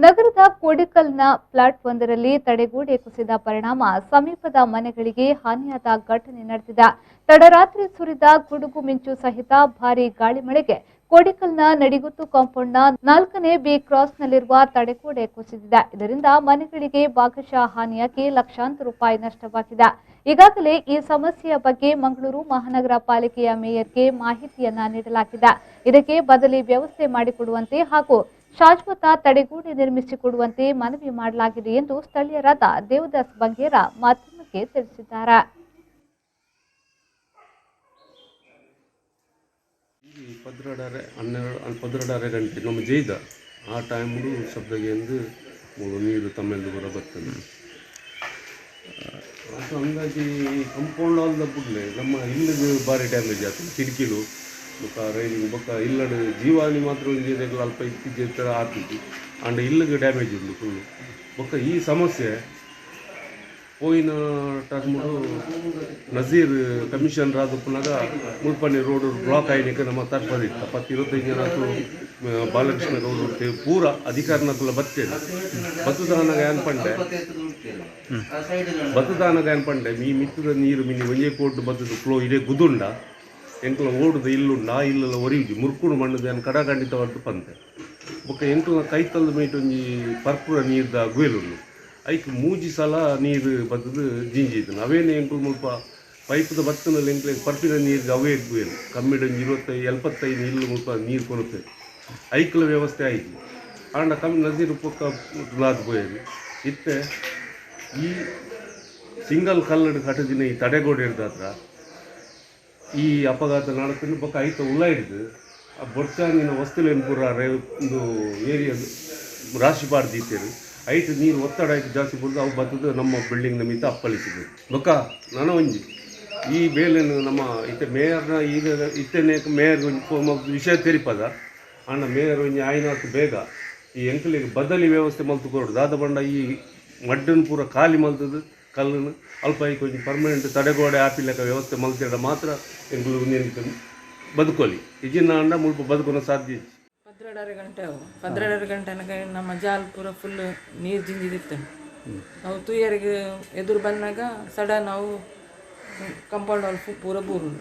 ನಗರದ ಕೋಡಿಕಲ್ನ ಫ್ಲಾಟ್ ಒಂದರಲ್ಲಿ ತಡೆಗೋಡೆ ಕುಸಿದ ಪರಿಣಾಮ ಸಮೀಪದ ಮನೆಗಳಿಗೆ ಹಾನಿಯಾದ ಘಟನೆ ನಡೆದಿದೆ. ತಡರಾತ್ರಿ ಸುರಿದ ಗುಡುಗು ಮಿಂಚು ಸಹಿತ ಭಾರೀ ಗಾಳಿ ಮಳೆಗೆ ಕೋಡಿಕಲ್ನ ನಡಿಗುತ್ತು ಕಾಂಪೌಂಡ್ನ 4ನೇ ಬಿ ಕ್ರಾಸ್ನಲ್ಲಿರುವ ತಡೆಗೋಡೆ ಕುಸಿದಿದೆ. ಇದರಿಂದ ಮನೆಗಳಿಗೆ ಭಾಗಶಃ ಹಾನಿಯಾಗಿ ಲಕ್ಷಾಂತರ ರೂಪಾಯಿ ನಷ್ಟವಾಗಿದೆ. ಈಗಾಗಲೇ ಈ ಸಮಸ್ಯೆಯ ಬಗ್ಗೆ ಮಂಗಳೂರು ಮಹಾನಗರ ಪಾಲಿಕೆಯ ಮೇಯರ್ಗೆ ಮಾಹಿತಿಯನ್ನ ನೀಡಲಾಗಿದೆ. ಇದಕ್ಕೆ ಬದಲಿ ವ್ಯವಸ್ಥೆ ಮಾಡಿಕೊಡುವಂತೆ ಹಾಗೂ ಶಾಶ್ವತ ತಡೆಗೋಡೆ ನಿರ್ಮಿಸಿಕೊಡುವಂತೆ ಮನವಿ ಮಾಡಲಾಗಿದೆ ಎಂದು ಸ್ಥಳೀಯರಾದ ದೇವದಾಸ್ ಬಂಗೇರ ಮಾಧ್ಯಮಕ್ಕೆ ತಿಳಿಸಿದ್ದಾರೆ. 12:30 ಗಂಟೆ ನಮ್ಮ ಜೈದ ಆ ಟೈಮ್ಡು ಶಬ್ದಗೆ ಎಂದು ಮೂರು ನೀರು ತಮ್ಮೆಲ್ದು ಬರ ಬರ್ತದೆ. ಅದು ಅಂದಾಜಿ ಕಂಪೌಂಡ್ ಆಲ್ದ ಬುಡ್ಲೆ ನಮ್ಮ ಇಲ್ಲದ ಭಾರಿ ಡ್ಯಾಮೇಜ್ ಆಗ್ತದೆ. ಕಿಟಕಿಲು ಬೊಕ್ಕ ರೈಲಿಂಗ್ ಬೊಕ್ಕ ಇಲ್ಲಡು ಜೀವಾನಿ ಮಾತ್ರ ಒಂಜಿ ಅಲ್ಪ ಇತ್ತೀಚೆ ಥರ ಆಗ್ತಿತ್ತು. ಆಂಡ ಇಲ್ಲಗೆ ಡ್ಯಾಮೇಜ್ ಉಂಟು ಫುಲ್ಲು. ಬೊಕ್ಕ ಈ ಸಮಸ್ಯೆ ಪೋಯಿನ ಟರ್ಮುಡು ನಜೀರ್ ಕಮಿಷನರ್ ಆದಪ್ಪನಾಗ ಮುಲ್ಪನಿ ರೋಡ್ ಬ್ಲಾಕ್ ಆಯ್ನಿಕ್ಕೆ ನಮ್ಮ ತರ್ಪದಿತ್ತು. 10-25 ಜನ ಬಾಲಕೃಷ್ಣ ಗೌಡರು ಪೂರ ಅಧಿಕಾರನಕುಲ ಬತ್ತೇನೆ ಬತ್ತದಾನಗ ಏನ್ ಪಂಡೆ ಬತ್ತದಾನಗ ಏನ್ ಪಂಡೆ ಈ ಮಿತ್ತದ ನೀರು ಮಿನಿ ಒಂಜೇ ಕೋಟು ಬತ್ತದ ಫ್ಲೋ ಇದೇ ಗುದುಂಡ ಎಂಕಲ ಓಡುದ ಇಲ್ಲುಂಡ ಆ ಇಲ್ಲೆಲ್ಲ ಒರಿಯುಜಿ ಮುರ್ಕುಡು ಮಣ್ಣದ ಏನು ಕಡಖಂಡಿತವಾದ ಪಂತೆ. ಬೊಕ್ಕ ಎಂಕಲ ಕೈತಲ್ದ ಮೇಟ್ ಒಂಜಿ ಪರ್ಪುರ ನೀರ್ದ ಗುವೆಲುಂಡು. ಐಕ್ ಮೂಜಿ ಸಲ ನೀರು ಬತ್ತದು ಜಿಂಜಿ ಇತ್ತು. ಅವೇನೆ ಎಂಕುಲು ಮುಲ್ಪ ಪೈಪದ ಬತ್ತನಲ್ಲಿ ಎಂಕ್ಲೆ ಪರ್ಪಿನ ನೀರಿಗೆ ಅವೇ ಗುವೆಲು ಕಮ್ಮಿಡ್ ಒಂಜಿ 20-75 ಇಲ್ಲು ಮುಲ್ಪ ನೀರು ಕೊರತೆ ಐಕ್ಲ ವ್ಯವಸ್ಥೆ ಆಯ್ತು. ಆಂಡ ಕಮ್ಮಿ ನಜೀರು ಪೊಕ್ಕ ಲಾದ್ ಪೋಯೆರ್ ಇತ್ತೆ ಈ ಸಿಂಗಲ್ ಕಲ್ಲಡ್ ಕಟ್ಟದಿನ ಈ ತಡೆಗೋಡೆ ಹಿಡ್ದಾತ್ರ ಈ ಅಪಘಾತ ನಡತಿನ. ಬೊಕ್ಕ ಐತ ಉಲ ಹಿಡ್ದು ಆ ಬೊಡ್ಚಾಂದಿನ ವಸ್ತುಲೇನು ಪೂರ ಒಂದು ಏರಿಯಾ ರಾಶಿ ಪಾಡ್ದಿತ್ತೇರು. ಐಟ್ ನೀರು ಒತ್ತಡ ಆಯ್ತು ಜಾಸ್ತಿ ಬರೋದು ಅವು ಬತ್ತದು ನಮ್ಮ ಬಿಲ್ಡಿಂಗ್ ಮಿತ್ತ ಅಪ್ಪಳಿಸಿದೆ. ಬೊಕ್ಕ ನನ ಒಂಜಿ ಈ ಬೇಲೆನು ನಮ್ಮ ಇತ್ತೆ ಮೇಯರ್ನ ಈಗ ಇತ್ತನೇ ಮೇಯರ್ ಒಂಜಿ ಫೋನ್ ವಿಷಯ ತೆರಿಪದ. ಆಂಡ ಮೇಯರ್ ಒಂಜಿ ಆಯ್ನಾತ್ ಬೇಗ ಈ ಎಂಕಲಿಗೆ ಬದಲಿ ವ್ಯವಸ್ಥೆ ಮಲ್ತು ಕೊರಡು. ದಾದ ಬಂಡ ಈ ಮಡ್ಡನ್ನು ಪೂರ ಖಾಲಿ ಮಲ್ತದು ಕಲ್ಲನ್ನು ಅಲ್ಪ ಐಕ್ ಒಂಜಿ ಪರ್ಮನೆಂಟ್ ತಡೆಗೋಡೆ ಆಪಿಲೆಕ್ಕ ವ್ಯವಸ್ಥೆ ಮಲ್ತಿಡ ಮಾತ್ರ ಎಂಕುಲು ಬದುಕೊಲಿ. ಇಜಿನ ಅಂಡ ಮುಲ್ಪ ಬದುಕುನ ಸಾಧ್ಯ ಇಜ್ಜಿ. 12:30 ಗಂಟೆ ಅವು 12:30 ಗಂಟೆ ಅನಗ ನಮ್ಮ ಜಾಲ್ ಪೂರ ಫುಲ್ ನೀರು ಜಿಂಜಿದಿತ್ತು. ಅವು ತುಯ್ಯರಿಗೆ ಎದುರು ಬಂದಾಗ ಸಡನ್ ಅವು ಕಂಪೌಂಡ್ ವಾಲ್ ಪೂರ ಬೂರುಂಡು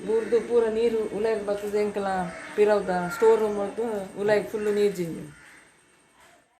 ಬೂರ್ದು ಪೂರ ನೀರು ಉಲಾಯಿಗೆ ಬರ್ತದೆ. ಎಂಕಲ ಪಿರವ್ದ ಸ್ಟೋರ್ ರೂಮ್ ಉಲಾಯಿಗೆ ಫುಲ್ ನೀರು ಜಿಂಜಿ.